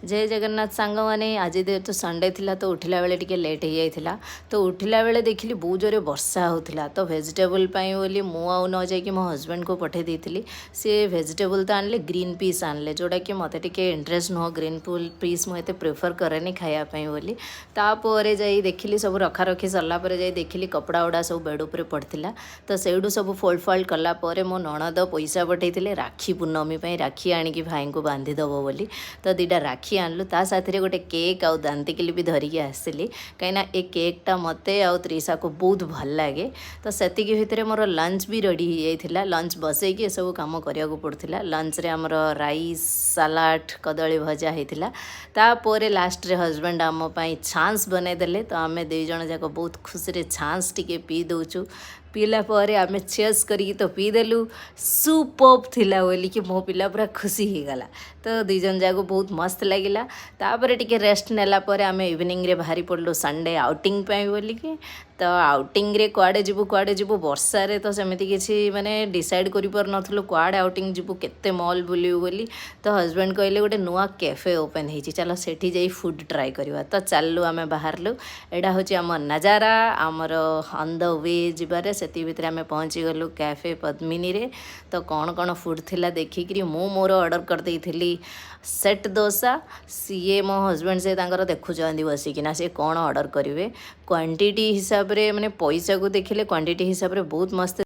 ଜୟ ଜଗନ୍ନାଥ ସାଙ୍ଗମାନେ। ଆଜି ଯେହେତୁ ସଣ୍ଡେ ଥିଲା, ତ ଉଠିଲା ବେଳେ ଟିକେ ଲେଟ୍ ହେଇଯାଇଥିଲା। ତ ଉଠିଲା ବେଳେ ଦେଖିଲି ବହୁତ ଜୋରେ ବର୍ଷା ହେଉଥିଲା। ତ ଭେଜିଟେବୁଲ୍ ପାଇଁ ବୋଲି ମୁଁ ଆଉ ନ ଯାଇକି ମୋ ହଜବେଣ୍ଡକୁ ପଠାଇ ଦେଇଥିଲି। ସିଏ ଭେଜିଟେବୁଲ୍ ତ ଆଣିଲେ, ଗ୍ରୀନ୍ ପିସ୍ ଆଣିଲେ, ଯେଉଁଟାକି ମୋତେ ଟିକେ ଇଣ୍ଟରେଷ୍ଟ ନୁହଁ। ଗ୍ରୀନ୍ ପିସ୍ ମୁଁ ଏତେ ପ୍ରିଫର୍ କରେନି ଖାଇବା ପାଇଁ ବୋଲି। ତାପରେ ଯାଇ ଦେଖିଲି, ସବୁ ରଖାରଖି ସରିଲା ପରେ ଯାଇ ଦେଖିଲି କପଡ଼ା ଗୁଡ଼ା ସବୁ ବେଡ଼୍ ଉପରେ ପଡ଼ିଥିଲା। ତ ସେଇଠୁ ସବୁ ଫୋଲ୍ଡ ଫାଲ୍ଡ କଲା ପରେ ମୋ ନଣଦ ପଇସା ପଠାଇଥିଲେ ରାକ୍ଷୀ ପୂର୍ଣ୍ଣମୀ ପାଇଁ, ରାକ୍ଷୀ ଆଣିକି ଭାଇଙ୍କୁ ବାନ୍ଧିଦେବ ବୋଲି। ତ ଦୁଇଟା ରାକ୍ଷୀ ଆଣିଲୁ, ତା ସାଥିରେ ଗୋଟେ କେକ୍ ଆଉ ଦାନ୍ତିକିଲି ବି ଧରିକି ଆସିଲି, କାହିଁକିନା ଏ କେକ୍ଟା ମୋତେ ଆଉ ତ୍ରିଶାକୁ ବହୁତ ଭଲ ଲାଗେ। ତ ସେତିକି ଭିତରେ ମୋର ଲଞ୍ଚ ବି ରେଡ଼ି ହେଇଯାଇଥିଲା। ଲଞ୍ଚ ବସେଇକି ଏସବୁ କାମ କରିବାକୁ ପଡ଼ୁଥିଲା। ଲଞ୍ଚରେ ଆମର ରାଇସ୍, ସାଲାଡ଼, କଦଳୀ ଭଜା ହେଇଥିଲା। ତାପରେ ଲାଷ୍ଟରେ ହଜବେଣ୍ଡ ଆମ ପାଇଁ ଛାନ୍ସ ବନେଇଦେଲେ। ତ ଆମେ ଦୁଇ ଜଣ ଯାକ ବହୁତ ଖୁସିରେ ଛାନ୍ସ ଟିକେ ପିଇ ଦେଉଛୁ। ପିଇଲା ପରେ ଆମେ ଚେସ୍ କରିକି ତ ପିଇଦେଲୁ। ସୁପର୍ବ ଥିଲା ବୋଲିକି ମୋ ପିଲା ପୁରା ଖୁସି ହେଇଗଲା। ତ ଦୁଇ ଜଣ ଯାକ ବହୁତ ମସ୍ତ ଲାଗିଲା। ତାପରେ ଟିକେ ରେଷ୍ଟ ନେଲା ପରେ ଆମେ ଇଭିନିଂରେ ବାହାରି ପଡ଼ିଲୁ ସଣ୍ଡେ ଆଉଟିଂ ପାଇଁ ବୋଲିକି। ତ ଆଉଟିଂରେ କୁଆଡ଼େ ଯିବୁ, କୁଆଡ଼େ ଯିବୁ, ବର୍ଷାରେ ତ ସେମିତି କିଛି ମାନେ ଡିସାଇଡ଼୍ କରିପାରୁନଥିଲୁ କୁଆଡ଼େ ଆଉଟିଂ ଯିବୁ, କେତେ ମଲ୍ ବୁଲିବୁ ବୋଲି। ତ ହଜବେଣ୍ଡ କହିଲେ, ଗୋଟେ ନୂଆ କ୍ୟାଫେ ଓପେନ୍ ହେଇଛି, ଚାଲ ସେଠି ଯାଇ ଫୁଡ଼୍ ଟ୍ରାଏ କରିବା। ତ ଚାଲିଲୁ, ଆମେ ବାହାରିଲୁ। ଏଇଟା ହେଉଛି ଆମ ନଜାରା, ଆମର ଅନ୍ the we ଯିବାରେ। ସେତିକି ଭିତରେ ଆମେ ପହଞ୍ଚିଗଲୁ କ୍ୟାଫେ ପଦ୍ମିନୀରେ। ତ କ'ଣ କ'ଣ ଫୁଡ଼୍ ଥିଲା ଦେଖିକିରି ମୁଁ ମୋର ଅର୍ଡ଼ର କରିଦେଇଥିଲି ସେଟ୍ ଦୋସା। ସିଏ ମୋ ହଜବେଣ୍ଡ, ସେ ତାଙ୍କର ଦେଖୁଛନ୍ତି ବସିକିନା ସେ କ'ଣ ଅର୍ଡ଼ର କରିବେ। କ୍ୱାଣ୍ଟିଟି ହିସାବରେ, ମାନେ ପଇସାକୁ ଦେଖିଲେ କ୍ୱାଣ୍ଟିଟି ହିସାବରେ ବହୁତ ମସ୍ତ।